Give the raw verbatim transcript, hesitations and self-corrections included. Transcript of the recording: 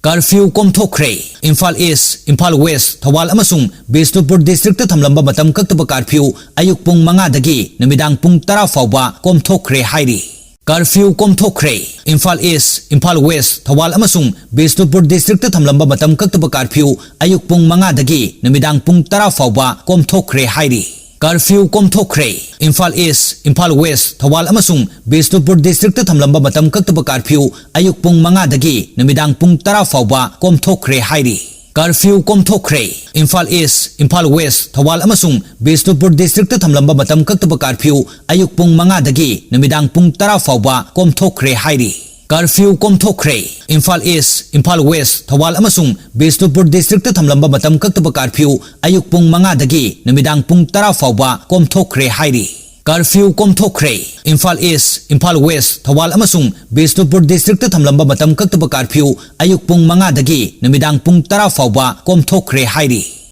Curfew ꯀꯣꯝꯊꯣꯛꯈ꯭ꯔꯦ꯫ Imphal ꯏꯁ, Imphal west, Thoubal ꯑꯃꯁꯨꯡ Bishnupur district ꯊꯝꯂꯝꯕ ꯃꯇꯝ ꯀꯛꯇꯕ curfew ꯑꯌꯨꯛ ꯄꯨꯡ ꯃꯉꯥꯗꯒꯤ ꯅꯨꯃꯤꯗꯥꯡ ꯄꯨꯡ ꯇꯔꯥ ꯐꯥꯎꯕ ꯀꯣꯝꯊꯣꯛꯈ꯭ꯔꯦ ꯍꯥꯏꯔꯤ꯫ ꯀꯥꯔꯐ꯭ꯌꯨ ꯀꯣꯝꯊꯣꯛꯈ꯭ꯔꯦ꯫ ꯏꯝꯐꯥꯜ ꯏꯁ, ꯏꯝꯐꯥꯜ ꯋꯦꯁ, ꯊꯧꯕꯥꯜ ꯑꯃꯁꯨꯡ ꯕꯤꯁꯅꯨꯄꯨꯔ ꯗꯤꯁꯇ꯭ꯔꯤꯛꯇ ꯊꯝꯂꯝꯕ ꯃꯇꯝ ꯀꯛꯇꯕ ꯀꯥꯔꯐ꯭ꯌꯨ ꯑꯌꯨꯛ ꯄꯨꯡ ꯃꯉꯥꯗꯒꯤ ꯅꯨꯃꯤꯗꯥꯡ ꯄꯨꯡ ꯇꯔꯥ ꯐꯥꯎꯕ ꯀꯣꯝꯊꯣꯛꯈ꯭ꯔꯦ ꯍꯥꯏꯔꯤ꯫ ꯀꯥꯔꯐ꯭ꯌꯨ ꯀꯣꯝꯊꯣꯛꯈ꯭ꯔꯦ꯫ ꯏꯝꯐꯥꯜ ꯏꯁ, ꯏꯝꯐꯥꯜ ꯋꯦꯁ, ꯊꯧꯕꯥꯜ ꯑꯃꯁꯨꯡ ꯕꯤꯁꯅꯨꯄꯨꯔ ꯗꯤꯁꯇ꯭ꯔꯤꯛꯇ ꯊꯝꯂꯝꯕ ꯃꯇꯝ ꯀꯛꯇꯕ ꯀꯥꯔꯐ꯭ꯌꯨ ꯑꯌꯨꯛ ꯄꯨꯡ ꯃꯉꯥꯗꯒꯤ ꯅꯨꯃꯤꯗꯥꯡ ꯄꯨꯡ ꯇꯔꯥ ꯐꯥꯎꯕ ꯀꯣꯝꯊꯣꯛꯈ꯭ꯔꯦ ꯍꯥꯏꯔꯤ꯫ ꯀꯥꯔꯐ꯭ꯌꯨ ꯀꯣꯝꯊꯣꯛꯈ꯭ꯔꯦ꯫ ꯏꯝꯐꯥꯜ ꯏꯁ, ꯏꯝꯐꯥꯜ ꯋꯦꯁ, ꯊꯧꯕꯥꯜ ꯑꯃꯁꯨꯡ ꯕꯤꯁꯅꯨꯄꯨꯔ ꯗꯤꯁꯇ꯭ꯔꯤꯛꯇ ꯊꯝꯂꯝꯕ ꯃꯇꯝ ꯀꯛꯇꯕ ꯀꯥꯔꯐ꯭ꯌꯨ ꯑꯌꯨꯛ ꯄꯨꯡ ꯃꯉꯥꯗꯒꯤ ꯅꯨꯃꯤꯗꯥꯡ ꯄꯨꯡ ꯇꯔꯥ ꯐꯥꯎꯕ ꯀꯣꯝꯊꯣꯛꯈ꯭ꯔꯦ ꯍꯥꯏꯔꯤ꯫ ꯀꯥꯔꯐ꯭ꯌꯨ ꯀꯣꯝꯊꯣꯛꯈ꯭ꯔꯦ꯫ ꯏꯝꯐꯥꯜ ꯏꯁ, ꯏꯝꯐꯥꯜ ꯋꯦꯁ, ꯊꯧꯕꯥꯜ ꯑꯃꯁꯨꯡ ꯕꯤꯁꯅꯨꯄꯨꯔ ꯗꯤꯁꯇ꯭ꯔꯤꯛꯇ ꯊꯝꯂꯝꯕ ꯃꯇꯝ ꯀꯛꯇꯕ ꯀꯥꯔꯐ꯭ꯌꯨ ꯑꯌꯨꯛ ꯄꯨꯡ ꯃꯉꯥꯗꯒꯤ ꯅꯨꯃꯤꯗꯥꯡ ꯄꯨꯡ ꯇꯔꯥ ꯐꯥꯎꯕ ꯀꯣꯝꯊꯣꯛꯈ꯭ꯔꯦ ꯍꯥꯏꯔꯤ꯫ ꯀꯥꯔꯐ꯭ꯌꯨ ꯀꯣꯝꯊꯣꯛꯈ꯭ꯔꯦ꯫ ꯏꯝꯐꯥꯜ ꯏꯁ, ꯏꯝꯐꯥꯜ ꯋꯦꯁ, ꯊꯧꯕꯥꯜ ꯑꯃꯁꯨꯡ ꯕꯤꯁꯅꯨꯄꯨꯔ ꯗꯤꯁꯇ꯭ꯔꯤꯛꯇ ꯊꯝꯂꯝꯕ ꯃꯇꯝ ꯀꯛꯇꯕ ꯀꯥꯔꯐ꯭ꯌꯨ ꯑꯌꯨꯛ ꯄꯨꯡ ꯃꯉꯥꯗꯒꯤ ꯅꯨꯃꯤꯗꯥꯡ ꯄꯨꯡ ꯇꯔꯥ ꯐꯥꯎꯕ ꯀꯣꯝꯊꯣꯛꯈ꯭ꯔꯦ ꯍꯥꯏꯔꯤ꯫